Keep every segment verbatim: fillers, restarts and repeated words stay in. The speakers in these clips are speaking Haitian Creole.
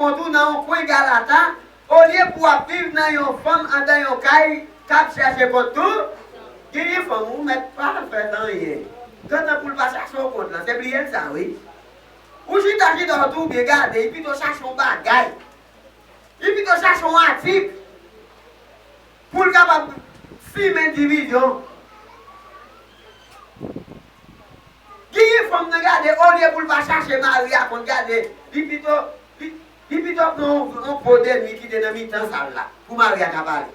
kont ou nan yon kwen Galata, olye pou w ap viv nan yon fanm anndan yon kay k ap chèche kont tou, genyen fanm ou mèt pa fè l anyen. Gentan pou l pa chache w kont lan, se bliye l sa, wi. Ou chita, chita, w tou byen gade, li pito chache yon bagay. Li pito chache yon atik pou l kapab simen divizyon. Genyen fanm nan gade, olye pou l pa chache mari a kont, gade, li pito, li, li pito pran yon, yon po dènmi ki te nan mitan sal la, pou mari a ka pale.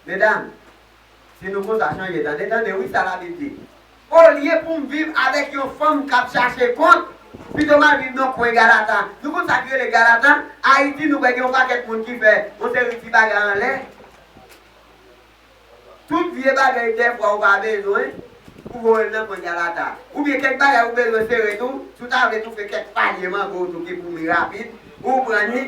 Medam, si nou konsa, chanje, tande, tande, wi, sa Labib di. Olye pou m viv avèk yon fanm k ap chache kont, pito m al viv nan kwen Galata. Nou konn sa ki rele Galata? Ayiti, nou wè gen yon pakèt moun ki fè yon seri ti bagay anlè. Tout vye bagay dèfwa ou pa bezwen, ou voye l nan kwen Galata. Oubyen kèk bagay ou bezwen sere tou, si w ta vle toufe kèk palye mango tou ki pou mi rapid, ou pran li,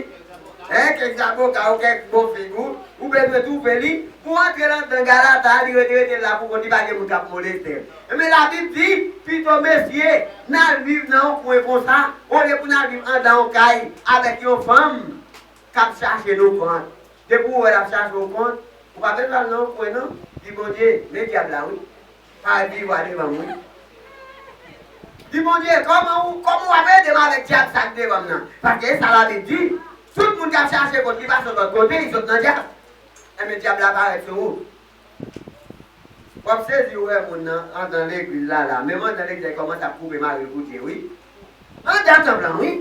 en, kèk zaboka ou kèk bon fig ou, ou bezwen toufe li, pou antre anndan Galata, li rete, rete la pou kont li, pa gen moun k ap moleste l. Ebyen, Labib di, pito mesye, n al viv nan yon kwen konsa, olye pou n al viv anndan yon kay avèk yon fanm k ap chache nou kont. Depi w wè l ap chache w kont, ou pa bezwen al nan yon kwen non. Di Bondye, men dyab la wi. Parèt pi vwa devan m wi. Di Bondye, kòman ou, kòman w ap ede m avèk dyab sa k devan m nan? Paske e sa Labib di, tout moun k ap chache kont li pa sot lòt kote, li sot nan dyab. Enben dyab la parèt sou ou. W ap sezi w wè moun nan anndan legliz la la. Menm anndan legliz la, li kòmanse ap koupe mari l pou Dye wi. Anndan tanp lan wi.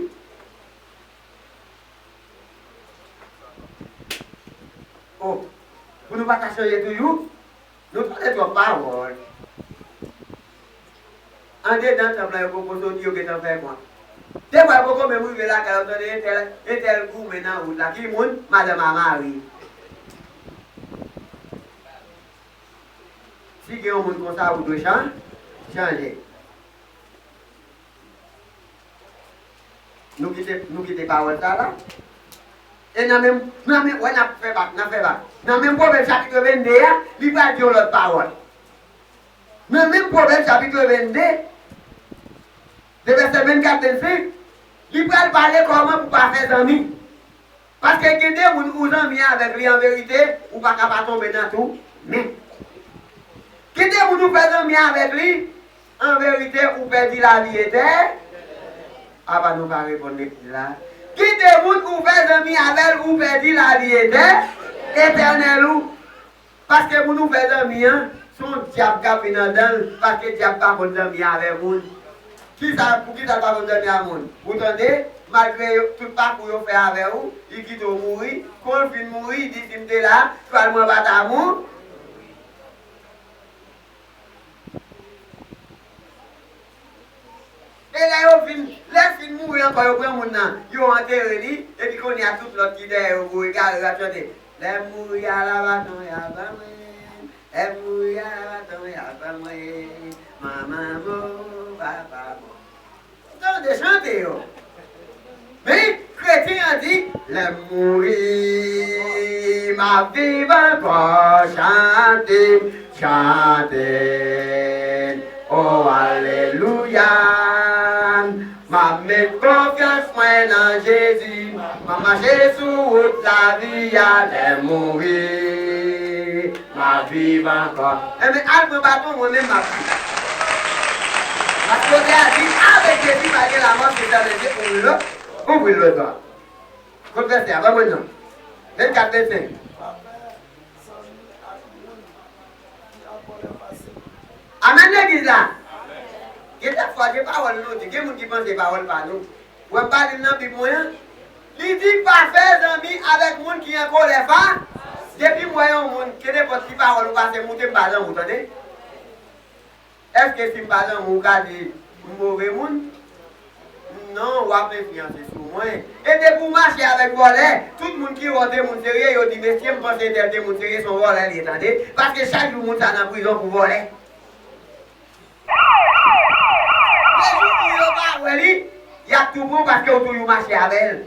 Oh, pou nou pa ka chanje toujou, nou tande twòp pawòl. Andedan tanp lan yo poko soti, yo gentan fè kont. Defwa yo poko menm rive lakay yo, tande entèl, entèl goumen nan wout la. Ki moun? Madanm a mari. Si gen yon moun konsa, ou dwe chan-, chanje. Nou kite, nou kite pawòl sa la. E nan menm, nan menm, wè n ap fè bak, n ap fè bak. Nan menm Pwovèb chapit vennde a, li pral di yon lòt pawòl. Nan menm Pwovèb chapit vennde, de vèsè vennkat, vennsenk, li pral pale kòman pou pa fè zanmi. Paske gen de moun ou zanmi avèk li an verite, ou pa ka pa tonbe nan tou, men gen de moun ou fè zanmi avèk li, an verite, ou pèdi lavi etè-, apa nou pa reponn legliz la? Gen de moun ou fè zanmi avè l, ou pèdi lavi etè-, etènèl ou. Paske moun ou fè zanmi an, se yon dyab k ap vin anndan l, paske dyab pa konn zanmi avè moun. Kisa, poukisa l pa konn zanmi a moun? Ou tande, malgre yo, tout pakou yo fè avè w, li kite w mouri, kon l fin mouri, li di, "Si m te la, pral mwen pa ta mou." E lè yo fin, lè l fin mouri ankò, yo pran moun nan, yo antere li, epi kounye a tout lòt ki dèyè yo voye gade, y ap chante, "Lè m mouri a la baton y a ban mwen, lè m mouri a la baton y a ban mwen, manman mo, papa mo." Tande chante yo. Men, kretyen an di, "Lè m mouri, m ap viv ankò, chante, chante, o alelouya. M ap met konfyans mwen nan Jezi, m ap mache sou wout lavi a, lè m mouri." M ap viv ankò. Enben, al pran baton, mwen menm m ap viv. Paske Bondye a di, avèk Jezi, pa gen lamò, se fèmen je, ouvri lòt, ouvri lòt bò. Kot vèsè a? Ban mwen non. Vennkat, vennsenk. Amèn, legliz la. Gen de fwa, gen pawòl nou di, gen moun ki panse pawòl pa nou. Wè m pa li l nan Bib mwen an. Li di, "Pa fè zanmi avèk moun ki an kolè fa." Depi m wè yon moun, kenenpòt ki pawòl ou pase m, ou te m pa zanmi w, tande. Èske si m pa zanmi w, ou ka di m move moun? Non, w ap enfliyanse sou mwen. E depi w mache avèk vòlè, tout moun ki wè w te moun serye, yo di, "Mesye, m panse entèl te moun serye, se yon vòlè li ye, tande." Paske chak jou moun sa nan prizon pou vòlè. Lejou pou yo pa wè li, y ap tou pran paske w toujou mache avè l.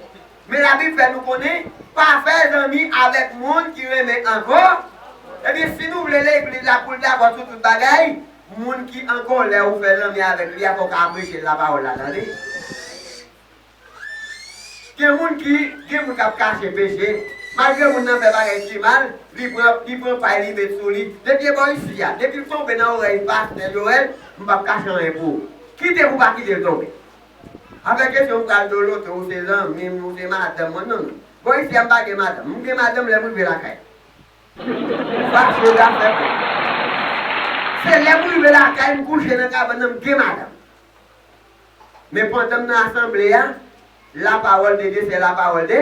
Men Labib fè nou konnen, pa fè zanmi avèk moun ki renmen ankò. Ebyen, si nou vle legliz la pou l dakò sou tout bagay, Moun ki an kòlè ou fè zanmi avèk li a, fò w ka apreche l lapawòl la, tande. Gen moun ki, gen moun k ap kache peche, malgre moun nan fè bagay ki mal, li pran, li pran pay li met sou li. Depi e bò isi a, depi l tonbe nan orèy pastè Joel, m p ap kache anyen pou ou. Kite pou w pa kite l tonbe. Avèk kesyon ou pral dolote, ou se zanmi m, ou se madanm mwen, non, non. Bò isi a m pa gen madanm. M gen madanm lè m rive lakay. Fache zafè pou. Se lè m rive lakay, m kouche nan kabann nan, m gen madanm. Men pandan m nan asanble a, la parole de Dieu, c'est la parole de,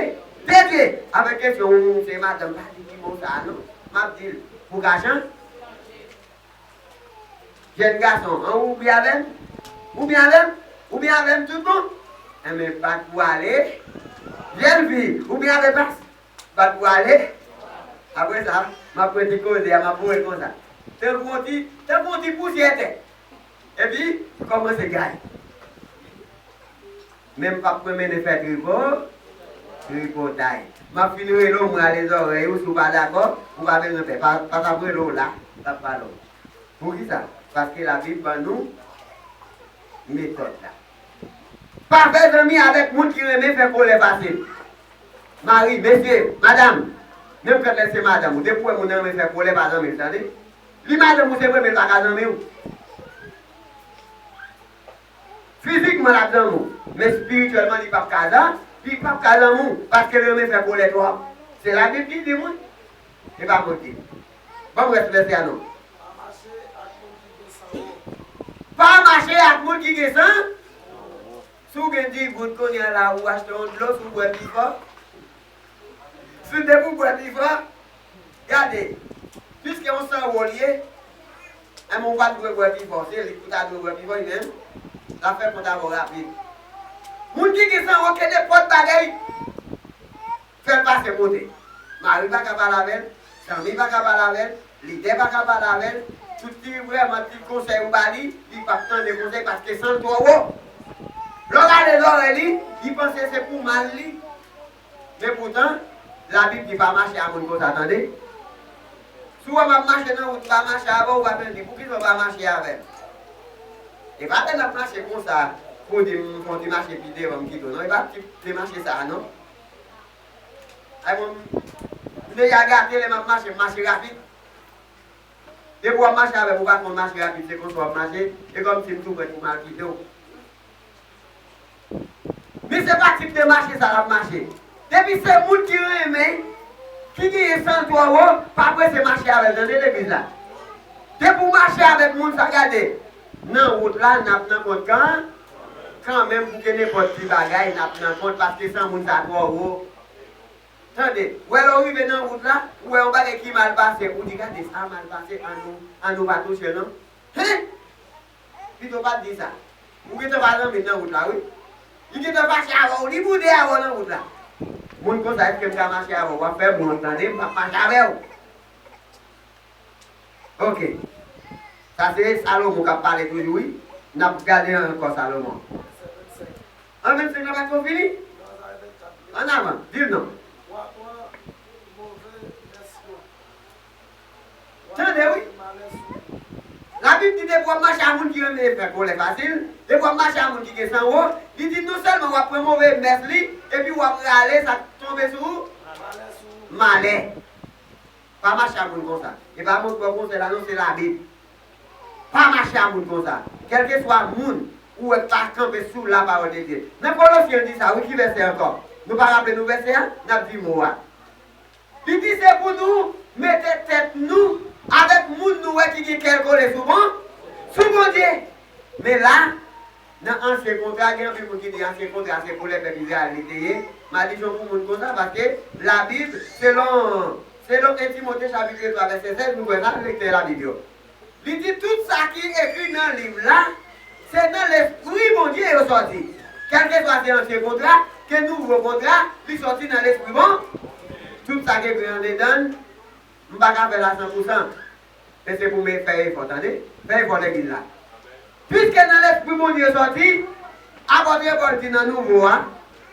de Dieu. Avèk kesyon ou se madanm, pa di ti mo sa a non. M ap di l, pou ka chan-, jèn gason, an ou byen avè m? Ou byen avè m? Ou byen avè m tout bon? Enben, bat pou ale. Jèn fi, ou byen avè pas? Bat pou ale. Apre sa, m ap pran ti koze a, m ap voye l konsa. Tankou yon ti, tankou yon ti pousyè tè. Epi, kòmanse gaye. Men m p ap pran mennen fè tripo, tripotay. M ap fin rele w, m rale zòrèy ou, si w pa dakò, ou pa bezwen pè. Pa, pa t ap rele w la, l ap pale w. Poukisa? Paske Labib ban nou metòd la. Pa fè zanmi avèk moun ki renmen fè kòlè fasil. Mari, mesye, madanm, menm kant lè se madanm ou, depi w wè moun nan renmen fè kòlè, pa zanmi l, tande. Li madanm ou, se vre, men l pa ka zanmi w. Fizikman, l ap zanmi w, men espirityèlman, li p ap ka zan-, li p ap ka zanmi w, paske l renmen fè kòlè twòp. Se Labib ki di m wi. E pa mwen ki di. Ban m rès vèsè a non. Pa mache ak moun ki gen san. Si w gen digout kounye a la, ou achte yon dlo, si w bwè pi fò. Si w te pou bwè pi fò, gade, piske yon san wo l ye, enben ou pa t dwe bwè pi fò. Se li k pou ta dwe bwè pi fò, li menm, l ap fè kont avè w rapid. Moun ki gen san wo, ke nenpòt bagay, fè l pase kote. Mari pa ka pale avè l, zanmi pa ka pale avè l, lidè pa ka pale avè l, tout ti vrèman ti konsèy ou ba li, li p ap tande konsèy paske san l twò wo. Lè w rale zòrèy li, li panse se pou mal li. Men poutan, Labib di pa mache a moun konsa, tande. Si w wè m ap mache nan wout, m pa mache avè w, ou pa bezwen di, "Poukisa w pa mache avè m?" E pa lè n ap mache konsa, pou w di m fè yon ti mache pi devan, m kite w, non. E pa ti, ti mache sa a, non. Ay, mwen, m deja gate lè m ap mache, m mache rapid. Depi w ap mache avè m, ou pa konn mache rapid, se konsa w ap mache, e kòmsi m tou prèt pou m al kite w. Men se pa tip de mache sa l ap mache. Depi se moun ki renmen, ki genyen san l twò wo, pa prese mache avè l, tande legliz la. Depi w mache avèk moun sa, gade, nan wout la, n ap nan kont kan, kanmenm pou ke nenpòt ti bagay, n ap nan kont, paske san moun sa twò wo. Tande, w wè lè w rive nan wout la, ou wè yon bagay ki mal pase, ou di, "Gade, sa mal pase, an nou, an nou pa touche l non." Hen! Pito w pa t di sa. Ou gentan pa zanmi l nan wout la, wi. Li gentan fache avè w, li boude avè w nan wout la. Moun konsa, èske m ka mache avè w? W ap fè m wont, tande, m p ap mache avè w. Ok. Sa se Salomon k ap pale toujou, wi. N ap gade ankò Salomon. An vennsenk la pa twò fini? Annavan, di l non. Tande, wi. Labib di depi w ap mache a moun ki renmen fè kòlè fasil, depi w ap mache a moun ki gen san wo, li di non sèlman w ap pran move mès li, epi w ap rale sa k tonbe sou ou, malè. Pa mache a moun konsa. E pa mwen k ba w konsèy la non, se Labib. Pa mache a moun konsa. Kèlkeswa moun ou wè k pa kanpe sou la parole de Dieu. Nan Kolosyen l di sa, wi, ki vèsè ankò? Nou pa raple nou vèsè a? N ap di mo a. Li di se pou nou mete tèt nou avèk moun nou wè ki gen kè l kole sou bon, sou Bondye. Men la, nan ansyen kontra, gen anpil moun ki di ansyen kontra se pou lè pèp Izrayèl li te ye. Maldiksyon pou moun konsa, paske Labib, selon, selon en Timote chapit twa vèsè sèz, nou kwè sa, lektè Labib yo. Li di tout sa ki ekri nan liv la, se nan Lespri Bondye yo sòti. Kèlkeswa se ansyen kontra, ke nouvo kontra, li sòti nan Lespri bon. Tout sa ki ekri andedan n, m pa ka fè l a san pou san. Men se pou m fè efò, tande. Fè efò legliz la. Piske nan Lespri Bondye sòti, apòt Pòl di nan nouvo a,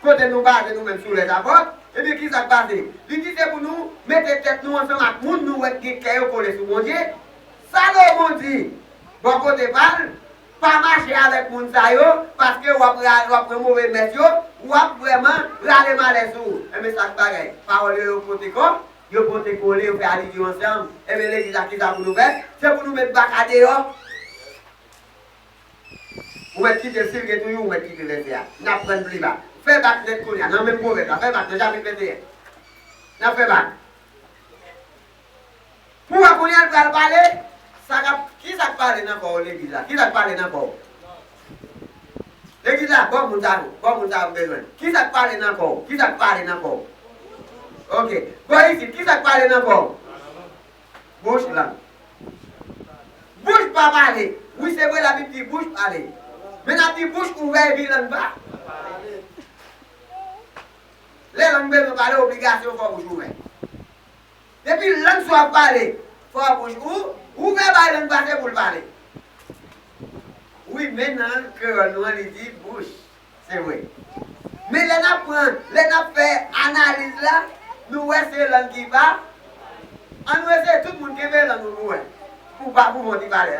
kote nou baze nou menm sou lèzapòt, ebyen, kisa k pase? Li di se pou nou mete tèt nou ansanm ak moun nou wè k gen kè yo kole sou Bondye. Salomon di, Bò kote pa l, pa mache avèk moun sa yo, paske w ap ra-, w ap pran move mès yo, w ap vrèman rale malè sou ou. Enben, sa k bagay? Pawòl yo, yo pote kò, yo pote kole, yo fè alizyon ansanm. Enben, legliz la, kisa pou nou fè? Se pou nou met bak a deyò. Ou mèt kite l, si l gen toujou, ou mèt kite l rete a. N ap pran pli ba. Fè bak nèt kounye a, nan menm pwovèb la, fè bak nan chapit venteyen. N ap fè bak. Pou wè kounye a l pral pale, sa k ap, kisa k pale nan kò w legliz la? Kisa k pale nan kò w? Legliz la, bon moun sa yo, bon moun sa yo m bezwen. Kisa k pale nan kò w? Kisa k pale nan kò w? Ok. Bò isit, kisa k pale nan kò w? Bouch, lang. Bouch pa pale. Wi, se vre, Labib di bouch pale. Men n ap di bouch ouvè epi lang pa. Lè lang bezwen pale, obligasyon fò bouch ouvè. Depi lang sa w ap pale, fò bouch ou ouvè, bay lang pase pou l pale. Wi, men nan kreyòl nou an, li di bouch. Se vre. Men lè n ap pran, lè n ap fè analiz la, nou wè se lang ki pa. Ann eseye tout moun kenbe lang nou pou wè. Pou pa pou bon ti pale.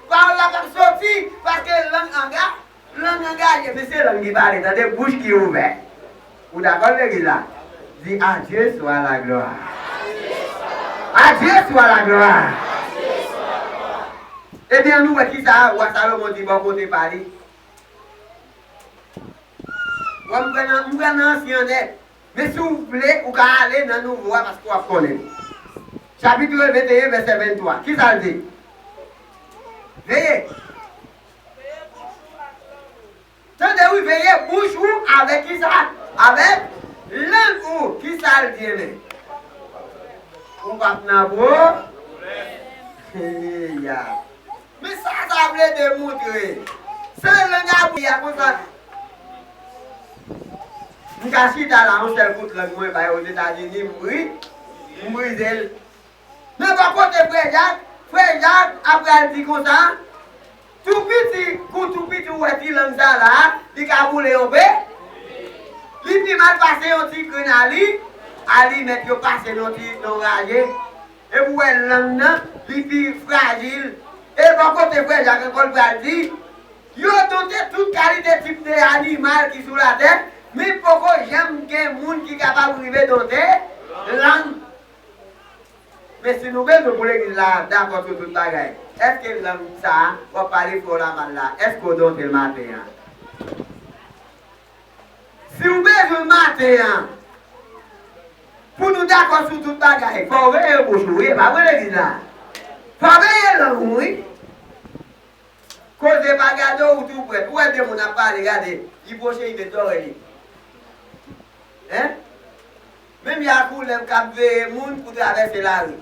Pawòl la p ap soti, paske lang anga-, lang angaje, men se lang ki pale, tande, bouch ki ouvè. Ou dakò, legliz la? Di, à Dieu soit la gloire. À Dieu soit la gloire. Ebyen, nou wè kisa wa Salomon di bò kote pa li. Wè, m pran nan, m pran nan ansyen an nèt. Men si w vle, ou ka ale nan nouvo a, paske w ap konnen. Chapit venteyen, vèsè venntwa. Kisa l di? Veye. Tande wi, veye bouch ou avèk kisa? Avèk lang ou. Kisa l di, enben? Ou p ap nan pwoblèm. Ya. Men sa sa vle demontre? Se lang a bouyi a konsa. M ka chita la, yon sèl kout lang mwen bay Ozetazini, m bri-, m brize l. Men bò kote frè Jak, frè Jak ap pral di konsa, tou piti, kou tou piti ou wè ti lang sa la, li ka boule yon pe. Li pi mal pase yon ti grenn ali, alimèt yo pase nan ti, nan raje. Epi w wè lang nan, li pi frajil. E bò kote frè Jak ankò l pral di, yo donte tout kalite tip de animal ki sou latè, men poko janm gen moun ki kapab rive donte lang. Men si nou bezwen pou legliz la dakò sou tout bagay, èske lang sa a w ap pale frè w Laval la, èske w donte l maten an? Si w bezwen maten an, pou nou dakò sou tout bagay, fò w veye bouch ou, wi, e pa vre legliz la. Fò w veye lang ou, wi. Koze pa gade w, ou tou prèt. Ou wè de moun ap pale, gade, li pwoche, li met zòrèy li. Hein? Menm jan ak ou lè w k ap veye moun pou travèse lari.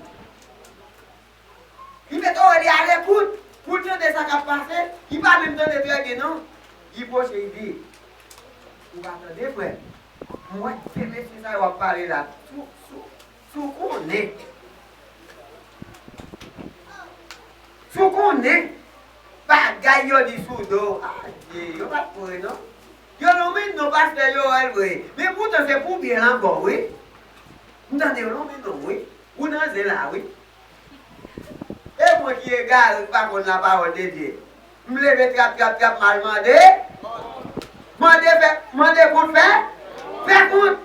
Li met zòrèy li alekout pou l tande sa k ap pase. Li pa menm tande trè byen, non. Li pwoche, li di, ou pa tande, frè? M wè de mesye sa yo ap pale la. Si w, si w, si w konnen. Si w konnen bagay yo di sou do w. Adye, yo pa t vre, non. Yo lonmen non pastè Joel vre. Men poutan se pou byen l ankò, wi. M tande yo lonmen non, wi. Ou nan zen la, wi. E mwen ki egare, k pa konn lapawòl de Dye. M leve trap, trap, trap, m al mande. Mande fè, mande kont fè, fè kont.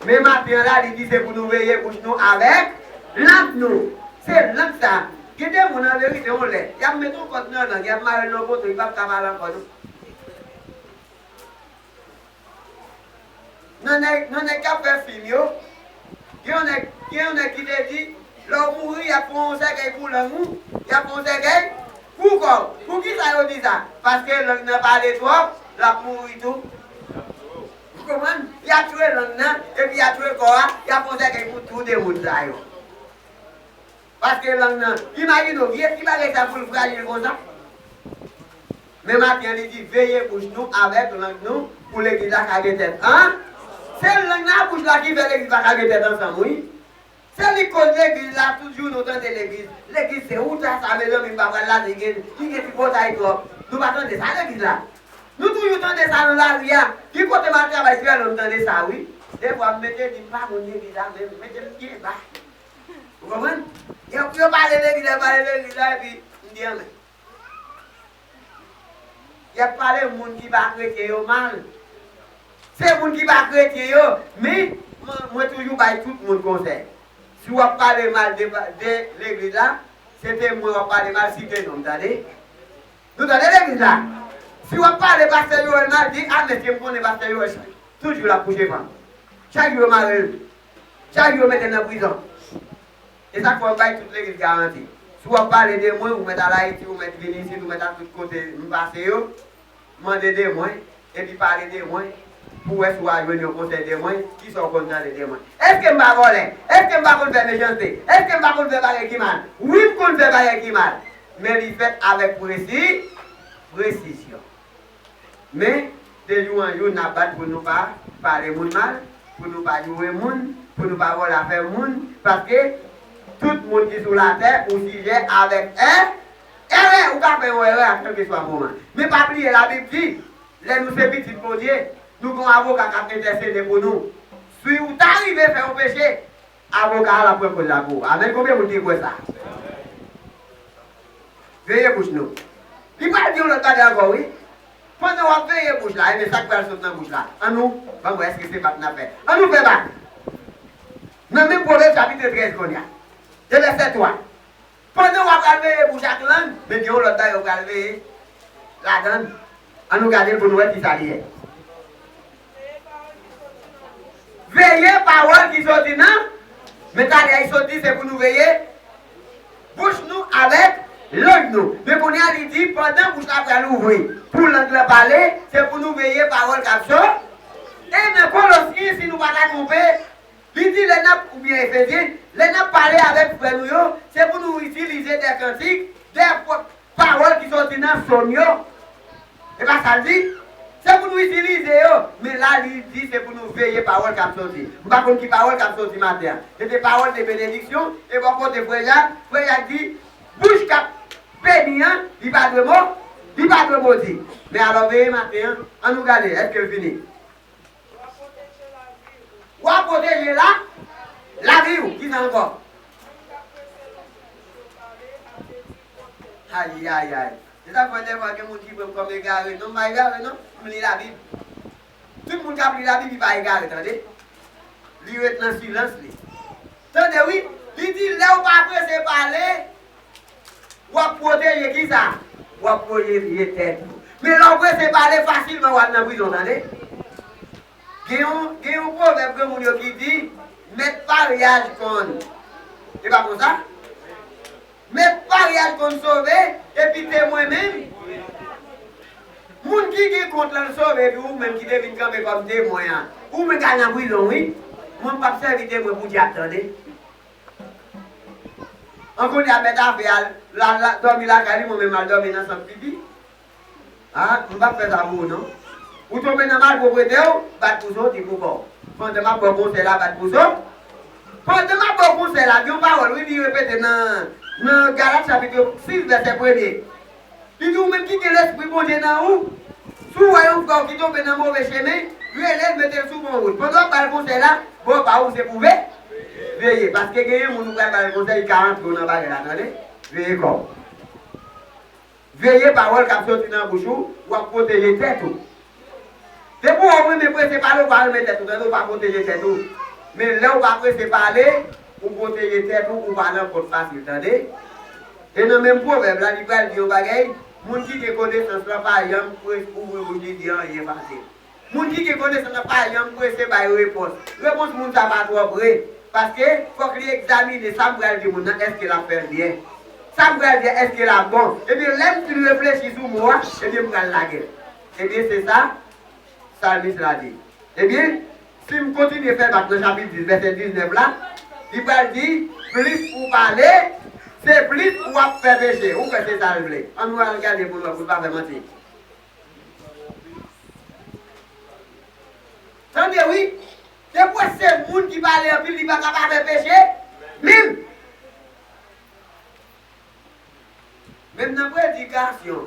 Men maten an la, li di se pou nou veye bouch nou avèk lang nou. Se lang sa. Gen de moun an verite, yon lè, y ap met yon kòd nan lang, y ap mare l nan poto, li p ap ka pale ankò, non. Nan nèg, nan nèg k ap fè fim yo, gen yon nèg, gen yon nèg ki te di, lè w mouri, y ap fè yon sèkèy pou lang ou, y ap fè yon sèkèy pou kò w. Poukisa yo di sa? Paske lang nan pale twòp, l ap mouri tou. Ou konprann? Y ap tchwe lang nan, epi y ap tchwe kò a, y ap fè yon sèkèy pou tou de moun sa yo. Paske lang nan, imajine w, vye ti bagay sa pou l frajil konsa. Men maten an, li di, veye bouch nou avèk lang nou pou legliz la ka gen tèt an. Se lang nan ak bouch la ki fè legliz la ka gen tèt ansanm, wi. Se li k koz legliz la, tout jounen w tande legliz. Legliz se ou ta sa, mezanmi, m pa pral la, li gen, li gen ti bòtay twòp. Nou pa tande sa legliz la. Nou toujou tande sa nan lari a. Ki kote m al travay trè lwen, m tande sa, wi. Defwa, m mete di m pa moun legliz la, men m mete m byen ba. Ou konprann? Y ap, yo pale legliz la, pale legliz la, epi m di anmè. Y ap pale moun ki pa kretyen yo mal. Se moun ki pa kretyen yo, men mwen, mwen toujou bay tout moun konsèy. Si w ap pale mal de, de legliz la, se te mwen w ap pale mal, site non m, tande. Nou tande legliz la? Si w ap pale pastè Joel mal, di a mesye, m konnen pastè Joel, chak, tout jou l ap kouche fanm. Chak jou yo mare l. Chak jou yo mete l nan prizon. E sa k fè w bay tout legliz garanti. Si w ap pale de mwen, ou mèt al Ayiti, ou mèt vin isit, ou mèt al tout kote m pase yo, mande de mwen, epi pale de mwen, pou w wè si w a jwenn yon konsèy de mwen, kisa w konn tande de mwen. Èske m pa vòlè? Èske m pa konn fè mechanste? Èske m pa konn fè bagay ki mal? Wi, m konn fè bagay ki mal. Men li fèt avèk presi, presizyon. Men, de jou an jou, n ap bat pou nou pa pale moun mal, pou nou pa joure moun, pou nou pa vòlè afè moun, paske tout moun ki sou latè, ou sijè avèk è, erè, ou ka fè yon erè a kèlkeswa moman. Men pa bliye, Labib di, lè nou se pitit Bondye, nou gen yon avoka k ap entèsede pou nou. Si w ta rive fè yon peche, avoka a l ap pran koz la pou ou. Amèn. Konbyen moun ki kwè sa? Veye bouch nou. Li pral di yon lòt bagay ankò, wi. Pandan w ap veye bouch la, ebyen, sa k pral sot nan bouch la? Annou, ban m wè, èske se bak n ap fè? Annou fè bak. Nan menm Pwovèb chapit trèz kounye a, de vèsè twa. Pandan w ap al veye bouch ak lang, men gen yon lòt bagay ou pral veye ladan l. Annou gade l pou nou wè kisa li ye. Veye pawòl ki soti nan, men talè a li sot di se pou nou veye bouch nou avèk lang nou. Men kounye a li di, pandan bouch la pral ouvri pou lang lan pale, se pou nou veye pawòl k ap sot. E nan Kolosyen, si nou pa ta twonpe, li di lè n ap, oubyen Efezyen, lè n ap pale avèk frè nou yo, se pou nou itilize de kantik, de pawòl ki soti nan sòm yo. E pa sa l di? Se pou nou itilize yo. Men la, li di se pou nou veye pawòl k ap soti. M pa konn ki pawòl k ap soti maten an. Se te pawòl de benediksyon. E bò kote frè Jak, frè Jak di, bouch k ap beni an, li pa dwe mo, li pa dwe modi. Men alò, veye maten an, ann nou gade, èske l fini? W ap pwoteje la, lavi w. Kisa ankò? Ayayay. Se sa k fè dèfwa gen moun ki pran m kòm egare. Non, m pa egare, non. M li Labib. Tout moun k ap li Labib, li pa egare, tande. Li ret nan silans li. Tande, wi. Li di, lè w pa prese pale, w ap pwoteje kisa? W ap pwoteje tèt ou. Men lè w prese pale, fasilman w al nan prizon, tande. Gen yon, gen yon pwovèb granmoun yo ki di, mèt paryaj konn. E pa konsa? Mèt paryaj konn sove, epi temwen menm. Moun ki gen kont lan sove, epi ou menm ki te vin kanpe kòm temwen an, ou menm ka nan prizon, wi. Mwen, m p ap sèvi temwen pou dyab, tande. An kounye a mèt afè a, la, la, dòmi lakay li, mwen menm al dòmi nan sant pipi. A, m p ap fè sa pou ou non. Ou tonbe nan malpwoprete w, bat pou soti pou kò w. Pandan m ap ba w konsèy la, bat pou soti. Pandan m ap ba w konsèy la, gen yon pawòl, wi, li repete nan, nan Galat chapit sis, vèsè premye. Li di, ou menm ki gen Lespri Bondye nan ou, si w wè yon frè w ki tonbe nan move chemen, rele l, mete l sou bon wout. Pandan w ap ba l konsèy la, bò pa ou se pou ve-, veye. Paske genyen moun ou pral ba l konsèy, li ka antre w nan bagay la, tande? Veye kò w. Veye pawòl k ap soti nan bouch ou, w ap pwoteje tèt ou. Depi w renmen prese pale, ou pa renmen tèt ou, tande, ou pa pwoteje tèt ou. Men lè w pa prese pale, ou pwoteje tèt ou, ou pa nan kont fasil, tande. E nan menm pwovèb la, li pral di yon bagay, moun ki gen konesans lan pa janm pre-, ouvri bouch li di anyen fasil. Moun ki gen konesans lan pa janm prese bay repons. Repons moun sa pa twò pre. Paske fòk li egzamine sa m pral di moun nan, èske l ap fè l byen. Sa m pral di a, èske l ap bon. Ebyen, lè m fin reflechi sou mo a, ebyen, m pral lage l. Ebyen, se sa salmis la di. Ebyen, si m kontinye fè bak nan chapit dis, vèsè diznèf la, li pral di, plis ou pale, se plis ou ap fè peche. Ou kwè se sa l vle? Ann nou al gade pou nou wè, pou n pa fè manti. Tande, wi. Depi w se moun ki pale anpil, li pa ka pa fè peche menm. Menm nan predikasyon,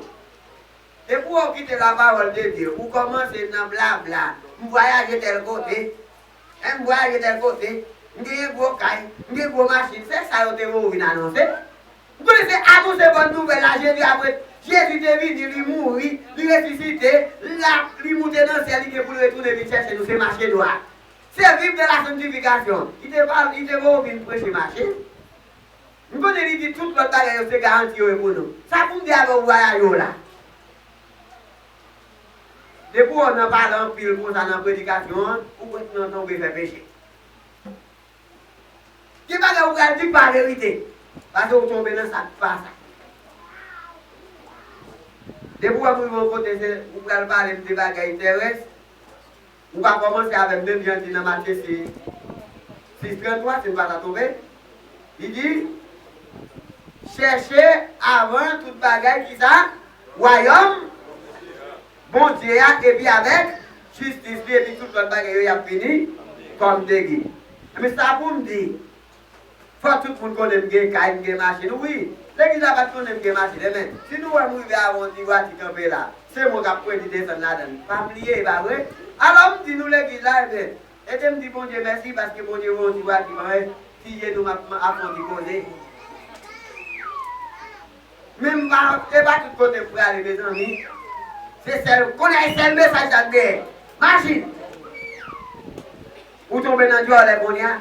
depi w kite lapawòl de Dye, ou kòmanse nan blabla, m vwayaje tèl kote, en, m vwayaje tèl kote, M genyen gwo kay, m gen gwo machin. Se sa yo te voye vin anonse. M konnen se anonse bòn nouvèl la, Jezi apre, Jezi te vini, li mouri, li resisite, l ap, li moute nan syèl, li gen pou l retounen vin chèche nou, se mache dwat. Se viv de la santifikasyon. Li te pa, li te voye vin preche mache. M konnen li di tout lòt bagay yo se garanti yo ye pou nou. Sa pou m di avè w vwayaj ou la. Depi w nan pale anpil konsa nan predikasyon an, ou kwè nan tonbe fè peche. Gen bagay ou pral di pa verite. Paske ou tonbe nan sa k pa sa. Depi w wè m rive yon kote, se ou pral pale m de bagay terès. Ou ka kòmanse avè m menm jan l di nan Matye sis, sis trannntwa, si m pa ta twonpe. Li di, chèche avan tout bagay ki sa? Wayòm Bondye a, epi avèk jistis li, epi tout lòt bagay yo, y ap vini kòm degi. Men sa pou m di, fò tout moun konnen m gen kay, m gen machin. Wi, legliz la pa t konnen m gen machin. Enben, si nou wè m rive avè yon ti vwati kanpe la, se mwen k ap predi desann ladan l. Pa bliye, e pa vre? Alò, m di nou legliz la, enben, ede m di Bondye mèsi paske Bondye voye yon ti vwati ban mwen, ti je nou m ap, ap fè yon ti koze. Men m pa, e pa tout kote m prale, mezanmi. Se sèl, kounye a, e sèl mesaj sa k genyen. Machin! Ou tonbe nan djòlè kounye a.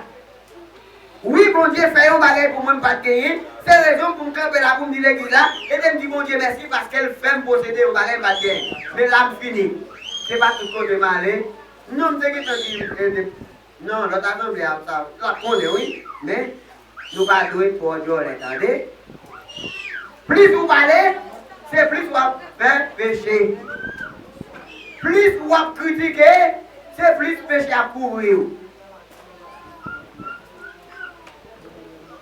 Wi, Bondye fè yon bagay pou mwen m pa t genyen. Se rezon pou m kanpe la pou m di legliz la, ede m di Bondye mèsi paske l fè m posede yon bagay m pa t genyen. Men la m fini. Se pa tout kote m ale. Non, m te gentan di, ede, non, lòt asanble a, sa, l ap konnen, wi. Men, nou pa dwe twò djòlè, tande. Plis ou pale, se plis w ap fè peche. Plis w ap kritike, se plis peche ap kouvri w.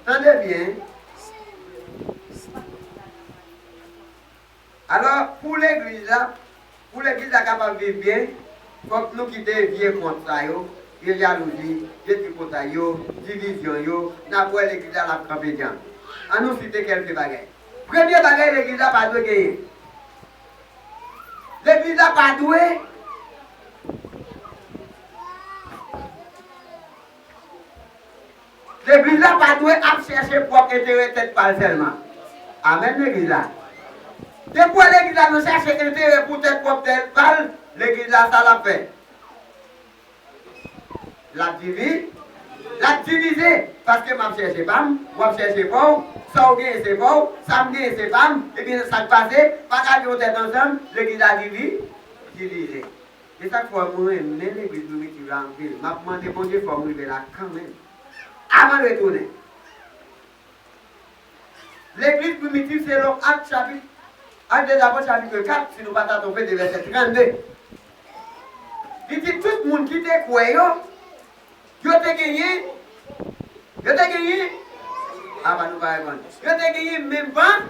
Tande byen. Alò, pou legliz la, pou legliz la kapab viv byen, fòk nou kite vye kont sa yo, vye jalouzi, vye tripotay yo, divizyon yo, n ap wè legliz la l ap kanpe djanm. An nou site kèlke bagay. Premye bagay legliz la pa dwe genyen. Legliz la pa dwe Legliz la pa dwe ap chèche pwòp enterè tèt pa l sèlman. Amèn, legliz la. Depi w wè legliz la nan chèche enterè pou tèt pwòp tèt pa l, legliz la sa l ap fè? L ap divi, l ap divize. Paske m ap chèche pa m, w ap chèche pa w, sa w genyen se pa w, sa m genyen se pa m, ebyen sa k pase, pa ka gen yon tèt ansanm, legliz la divi, divize. E sa k fè m renmen legliz Primitiv la anpil. M ap mande Bondye fò m rive la kanmenm. Avan l retounen. Legliz Primitiv selon Ak chapit, Ak dè Zapòt chapit kat, si nou pa ta twonpe, de vèsè trannde. Li di tout moun ki te kwè yo, yo te genyen, yo te genyen, apa nou pa reponn. Yo te genyen menm pansman,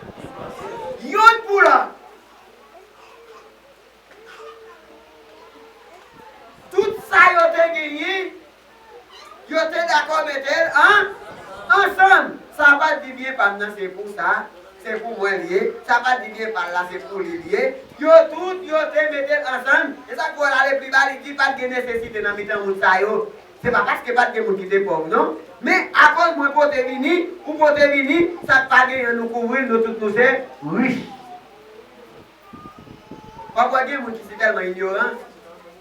youn pou lòt. Tout sa yo te genyen, yo te dakò mete l an, ansanm. Sa pa t di byen pa m nan se pou sa, se pou mwen l ye. Sa pa t di byen pa l la se pou li l ye. Yo tout, yo te mete l ansanm. E sa k fè w ale pli ba, li di pa t gen nesesite nan mitan moun sa yo. Se pa paske pa t gen moun ki te pòv, non. Men akoz mwen pote vini, ou pote vini, sa k pa genyen nou kouvri l, nou tout nou se rich. W ap wè gen moun ki si tèlman inyoran,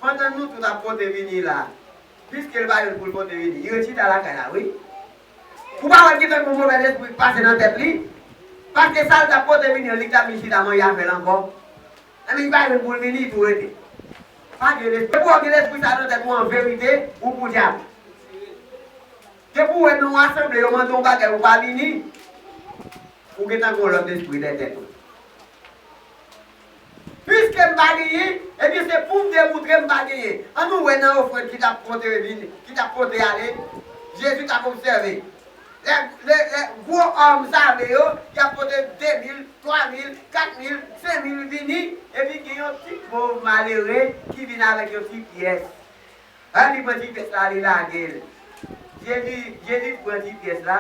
pandan nou tout ap pote vini la, piske l pa jwenn pou l pote vini, li ret chita lakay la, wi. Ou pa wè l gentan gen yon movèz lespri k pase nan tèt li? Paske sa l t ap pote vini an, li t ap vin chita manje avè l ankò. Enben, li pa jwenn pou l vini, li tou rete. Pa gen lespri. Depi w gen lespri sa nan tèt ou, an verite, ou pou dyab. Depi w wè nan yon asanble, yo mande yon bagay, ou pa vini, ou gentan gen yon lòt lespri dèyè tèt ou. Piske m pa genyen, ebyen, se pou m demoutre m pa genyen. Ann nou wè nan ofrann ki t ap pote vini, ki t ap pote ale, Jezi t ap obsève. Lè, lè, lè gwo òm save yo, y ap pote de mil, twa mil, kat mil, senk mil vini, epi gen yon ti pòv malere ki vin avèk yon ti pyès. Lè li pran ti pyès la, li lage l. Jezi, Jezi pran ti pyès la,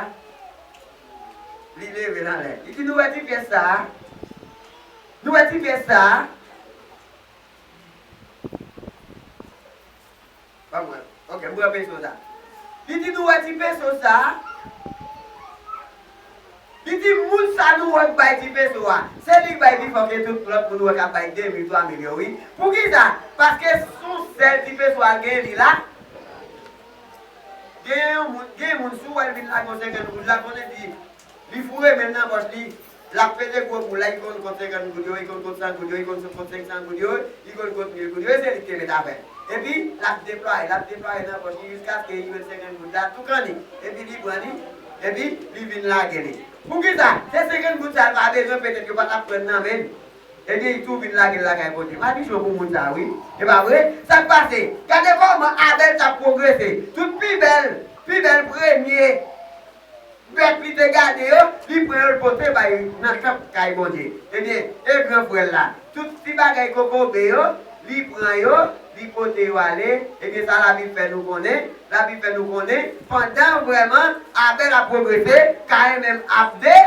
li leve l anlè. Li di, nou wè ti pyès sa a? Nou wè ti pyès sa a? Pa mwen. Ok, m pran peso sa. Li di nou wè ti penso sa a. Li di moun sa nou wè k bay ti penso a. Se li k bay pi fò ke tout lòt moun ou wè k ap bay de mil, twa mil yo, wi. Poukisa? Paske se yon sèl ti penso a l gen li la. Gen yon moun, gen moun si w wè l vin lage yon senkant goud la, konnen di, li foure men l nan pòch li, l ap peze gwo boul la, li konn kont senkant goud yo, li konn kont san goud yo, li konn kont senk san goud yo, li konn kont mil goud yo, e se li ki te met avè l. Epi, l ap deplwaye, l ap deplwaye nan pòch li jiskaske li jwenn senkant goud la tou kanni. Epi li pran li, epi li vin lage li. Poukisa? Se senkant goud sa l pa bezwen, petèt yo pa t ap pran nan men l. Ebyen, li tou vin lage l lakay Bondye. Madichon pou moun sa a, wi. E pa vre? Sa k pase? Gade kòman Abèl t ap pwogrese. Tout pi bèl, pi bèl premye bèt li te gade yo, li pran yo, l pote bay nan tanp kay Bondye. Ebyen, e gran frè l la. Tout ti bagay kokobe yo, li pran yo, li pote yo ale. Ebyen, sa Labib fè nou konnen. Labib fè nou konnen, pandan vrèman Abèl ap pwogrese, Kayen menm ap de,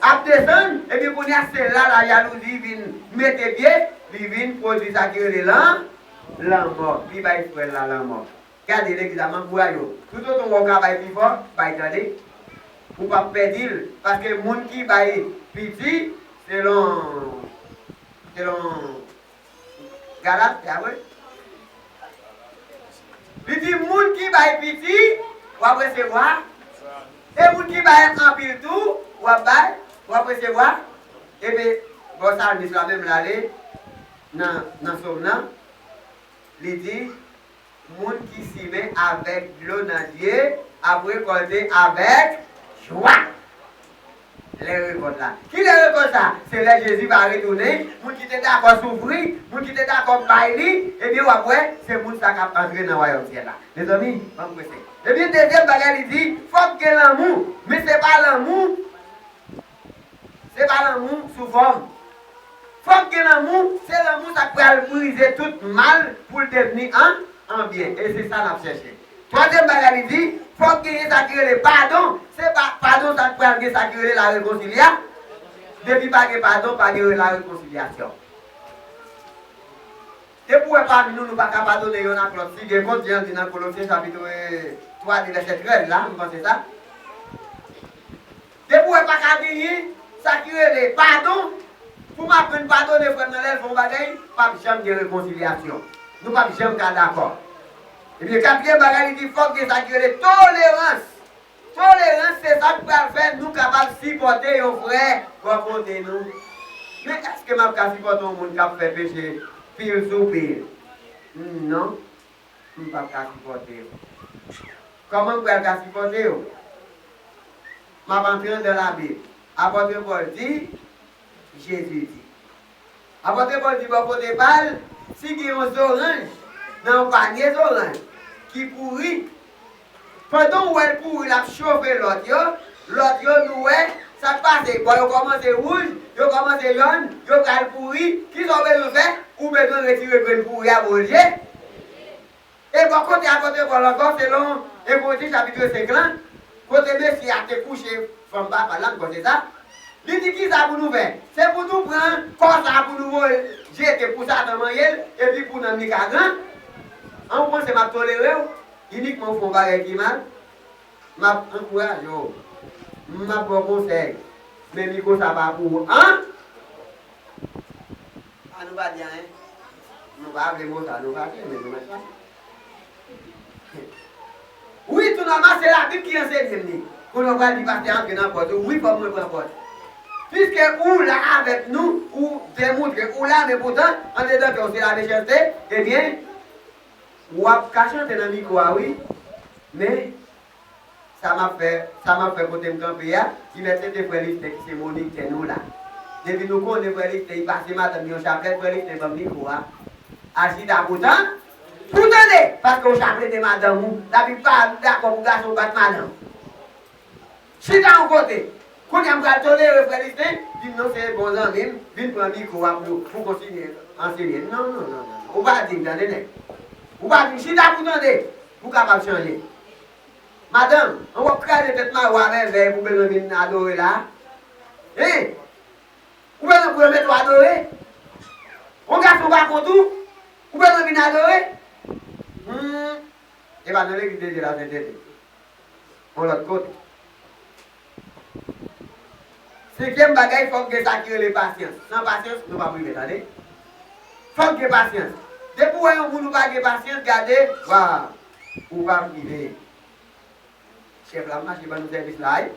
ap desann, epi kounye a se la lajalouzi vin mete pye, li vin pwodui sa ki rele lan, lanmò, li bay frè l la lanmò. Gade legliz la, manm bwa yo, toutotan w wè w ka bay pi fò, bay tande. Ou p ap pèdi l, paske moun ki bay piti, selon, selon Galat, se vre? Li di, moun ki bay piti, w ap resevwa. E moun ki bay anpil tou, w ap bay, w ap resevwa. Epi, bon, salmis la menm, l ale nan, nan sòm nan, li di, moun ki simen avèk dlo nan zye ap rekòlte avèk jwa. Lè rekòt la. Ki lè rekòt sa? Se lè Jezi va retounen, moun ki te dakò soufri, moun ki te dakò bay li, ebyen w ap wè, se moun sa k ap antre nan wayòm syèl la. Mezanmi, ban m prese. Ebyen, dezyèm bagay li di, fòk gen lanmou, men se pa lanmou, se pa lanmou sou fòm. Fòk gen lanmou, se lanmou sa k pral brize tout mal pou l devni an, an byen. E se sa n ap chèche. Twazyèm bagay li di, fòk genyen sa ki rele padon. Se pa padon sa k pral gen sa ki rele la rekonsilya. Depi pa gen padon, pa gen la rekonsilyasyon. Depi w wè pami nou, nou pa ka padone yonn ak lòt, si gen kont, jan l di nan Kolosyen chapit twa, de vèsè trèz la, m panse sa. Depi w wè pa ka genyen sa ki rele padon, pou m aprann padone frè m nan lè l fè yon bagay, p ap janm gen rekonsilyasyon. Nou p ap janm ka dakò. Ebyen, katriyèm bagay, li di fòk gen sa ki rele tolerans. Tolerans se sa k pral fè nou kapab sipòte yon frè bò kote nou. Men èske m ap ka sipòte yon moun k ap fè peche pil sou pil? Non. M p ap ka sipòte yo. Kòman m pral ka sipòte yo? M ap antre anndan Labib. Apòt Pòl di, Jezi di. Apòt Pòl di bò kote pa l, si gen yon zoranj nan yon panye zoranj ki pouri, pandan w wè l pouri, l ap chofe lòt yo, lòt yo, nou wè, sa k pase? Bò yo kòmanse wouj, yo kòmanse jòn, yo pral pouri. Kisa w bezwen fè? Ou bezwen retire grenn pouri a, bò l jete. E bò kote apòt Pòl ankò, selon en Korinti chapit senk lan, kote mesye a te kouche fanm papa l la, m panse sa, li di, kisa pou nou fè? Se pou nou pran kò sa a pou nou voye l jete pou Satan manyen l, epi pou nanm li ka gran? An, ou panse m ap tolere w? Inikman ou fè yon bagay ki mal, m ap ankouraje w. M ap ba w konsèy. Men mikwo sa pa pou ou, an? A nou pa di anyen. Nou pa vle mo sa, nou fache, men nou mèt fache. Wi, tou nòmal, se Labib ki ansenye m li. Kounye a w pral di pastè antre nan pòt ou, wi, fòk mwen pran pòt. Piske ou la avèk nou, ou demoutre ou la, men poutan, andedan kè w se lamechanste, ebyen, w ap ka chante nan mikwo a, wi. Men, Sa m ap fè, sa m ap fè kote m kanpe a, kilè se te frè Listen ki se moniktè nou la. Depi nou konnen frè Listen, li pase madanm li yon chaplèt, frè Listen ban m mikwo a. Al chita pou tan, pou tande, paske yon chaplèt e madanm ou. Labib pa dakò pou gason bat madanm. Chita yon kote. Kounye a m pral tolere frè Listen, di m non se bon zanmi m, vin pran mikwo a pou, pou kontinye ansenye. Non, non, non, non. Ou pa di m tande nèg. Ou pa di m chita pou tande, pou kapab chanje. Madanm, an w ap kraze tèt mari w a mèvèy pou bezwen vin adore la? Hein? Ou bezwen pou yo mete w adore? On gason pa kont ou? Ou bezwen vin adore? Hmm. E pa nan legliz de Dye la, sentete. yon lòt kote. Senkyèm bagay, fòk gen sa ki rele pasyans. San pasyans, nou p ap rive, tande. Fòk gen pasyans. Depi w wè yon moun ou pa gen pasyans, gade, wa, ou p ap rive. Chèf la ap mache ban nou sèvis la, wi.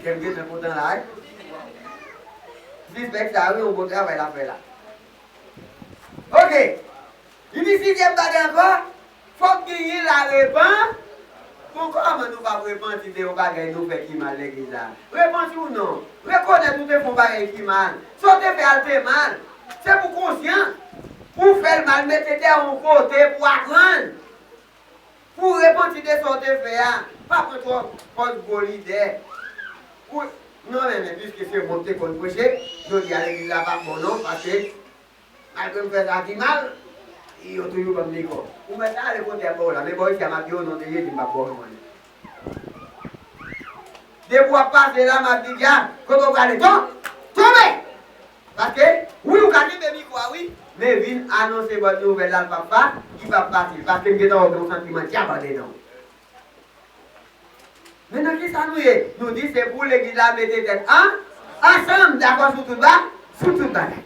Kè m gentan kontan la, wi. Sispèk sa, wi, yon bon travay l ap fè la. Oke. Li di sizyèm bagay ankò, fòk genyen larepan. Bon, kòman nou p ap repanti de yon bagay nou fè ki mal legliz la? Repanti ou non, rekonèt ou te fè yon bagay ki mal. Sa w te fè a te mal. Se pou konsyan. Pou w fè l mal, mete tèt ou yon kote pou w aprann. Pou w repanti de sa w te fè a, pa pran twòp pòz gwo lidè. Ou, non, men, men, piske se mwen ki te konn preche, jodi a legliz la pa bon non, paske malgre m fè sa ki mal, yo toujou ban m likò. Ou mèt ale kote y ap ba w la, men bò isi a m ap di w, o non de Jezi, m p ap ba w non. Depi w ap pase la, m ap di, dya, kote w prale? Ton, tonbe! Paske, wi, ou ka kenbe mikwo a, wi, men vin anonse bòn nouvèl la, l p ap fa, li p ap fasil. Paske m gentan wè w gen yon santiman dyab andedan w. Men nan kisa nou ye? Nou di se pou legliz la mete tèt an, ansanm, dakò sou tout ba, sou tout bagay.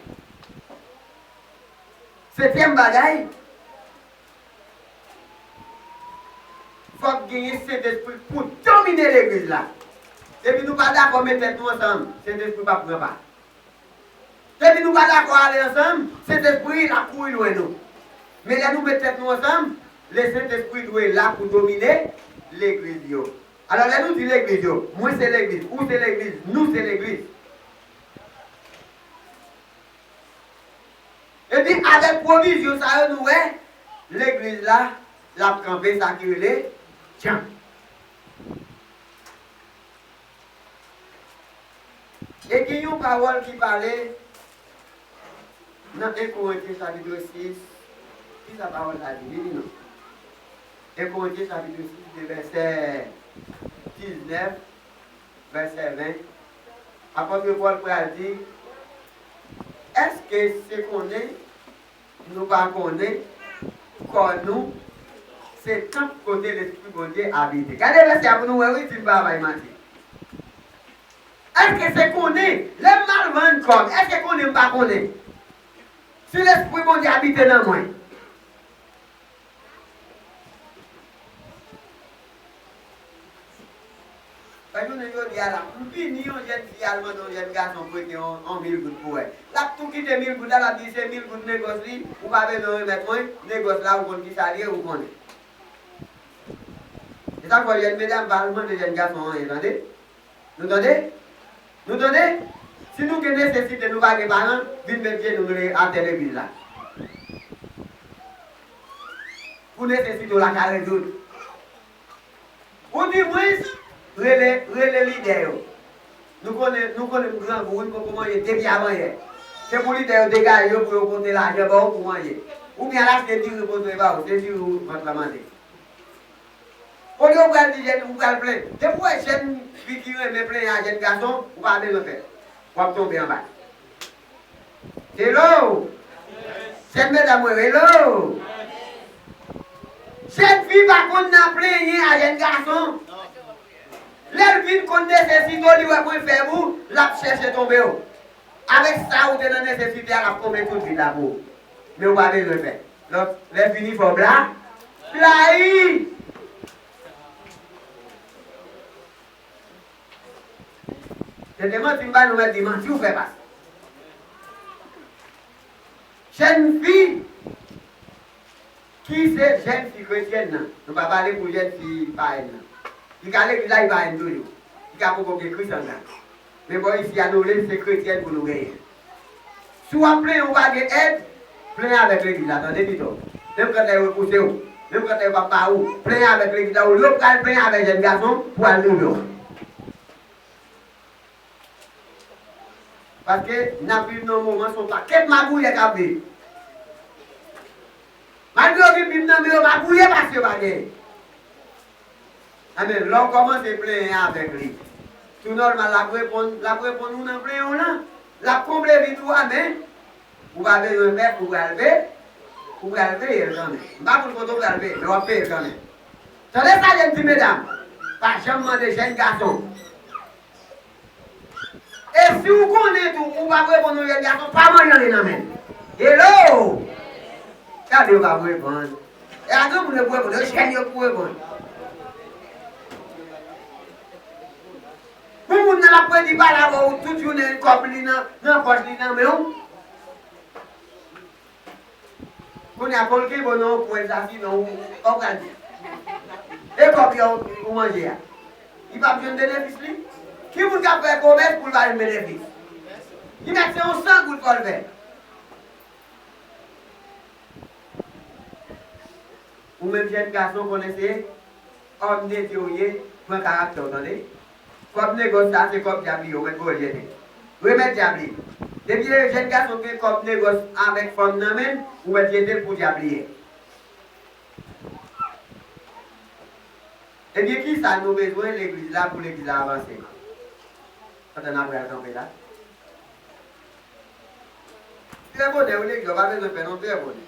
Setyèm bagay, fòk genyen Sentespri pou domine legliz la. Depi nou pa dakò met tèt nou ansanm, Sentespri p ap pran pa. Depi nou pa dakò ale ansanm, Sentespri l ap kouri lwen nou. Men lè nou met tèt nou ansanm, le Sentespri dwe la pou domine legliz yo. Alò, lè nou di legliz yo, mwen se legliz, ou se legliz, nou se legliz. Epi, avèk pwovizyon sa yo, nou wè, legliz la, l ap kanpe sa ki rele djanm. E gen yon pawòl ki pale nan en Korentyen chapit sis. Kisa pawòl la di? Li di nou. En Korentyen chapit sis, de vèsè diznèf, vèsè ven. Apot Pòl pral di, èske se konnen nou pa konnen kò nou se tanp kote Lespri Bondye abite? Gade vèsè a pou nou wè, wi, si m pa bay manti. Èske se konnen, lè m al vann kò m, èske konnen m pa konnen si Lespri Bondye abite nan mwen? Fè jounen jodi a la, pou fini yon jèn fi al mande yon jèn gason prete yon, yon mil goud pou wè. L ap tou kite mil goud la, l ap di se mil goud negòs li, ou pa bezwen remèt mwen, negòs la, ou konn kisa l ye, ou konnen. E sa k fè jèn medam pa al mande jèn gason anyen, tande? Nou tande? Nou tande? Si nou gen nesesite, nou pa gen paran, vin met je nou, nou atè legliz la. Pou nesesite w la ka rezoud. Ou di mwens, rele, rele lidè yo. Nou konnen, nou konnen m grangou, wi, m poko manje depi avanyè. Se pou lidè yo degaje yo pou yo pote lajan ba w pou manje. Oubyen al achte diri pote ba w, se diri w vant la mande. Olye ou pral di jèn, ou pral plenyen. Depi w wè jèn fi ki renmen plenyen a jèn gason, ou pa bezwen pè. W ap tonbe anba. Hello! Jèn medam mwen, hello! Jèn fi pa konn nan plenyen a jèn gason. Lè l vin konn nesesite w, li wè mwen fèb ou, l ap chèche tonbe w. Avèk sa ou te nan nesesite a, l ap konbyen tout vid la pou ou. Men ou pa bezwen pè. Lè, lè fini fò w bla, blayi. Se te manti m ba nou mèt di manti ou fè pase. Jèn fi ki se jèn fi kretyèn nan. Nou pa pale pou jèn fi payèn nan. Li ka legliz la, li payèn toujou. Li ka poko gen Kris anndan. Men bò isi a nou rele l se kretyèn pou nou genyen. Si w ap plenyen ou pa gen èd, plenyen avèk legliz la, tande pito. Menm kanta yo repouse w, menm kanta yo p ap ba ou, plenyen avèk legliz la, olye w pral plenyen avèk jèn gason pou al touye w. Paske n ap viv nan yon moman, se yon pakèt magouyè k ap viv. Malgre yo vin viv nan men yo magouyè, paske yo pa genyen. Enben, lè w kòmanse plenyen avèk li, tou nòmal, l ap reponn, l ap reponn ou nan plenyen w lan. L ap konble vid ou a, men ou pa bezwen pè, ou pral peye, ou pral peye l kanmenm. M pa konn kote w pral peye, men w ap peye l kanmenm. Tande sa, jèn ti medam. Pa janm mande jèn gason. E si w konnen tou ou p ap reponn yon jèn gason, pa mande anyen nan men l. Hello! Gade yo p ap reponn. E a granmoun yo pou reponn, yo jèn yo pou reponn. Pou moun nan l ap predi pale avè w tout jounen, kòb li nan, nan pòch li nan men w. Kounye a, pou l kenbe w nan yon pwen sa, sinon ou, ou pral di. E kòb yo ou manje a. Li p ap jwenn benefis li. Ki moun k ap fè komès pou l pa jwenn benefis? Li mèt se yon san goud fò l fè. Ou menm jèn gason konnen se Òm de Dye w ye, pran karaktè w, tande. Kòb negòs sa, se kòb dyab li ye, ou mèt voye l jete. Remèt dyab li. Depi jèn gason gen kòb negòs avèk fanm nan men l, ou mèt jete l pou dyab li ye. Ebyen, kisa nou bezwen legliz la pou legliz la avanse? Pandan n ap pral kanpe la. Trè bonè, wi, legliz la, w pa bezwen pè non, trè bonè.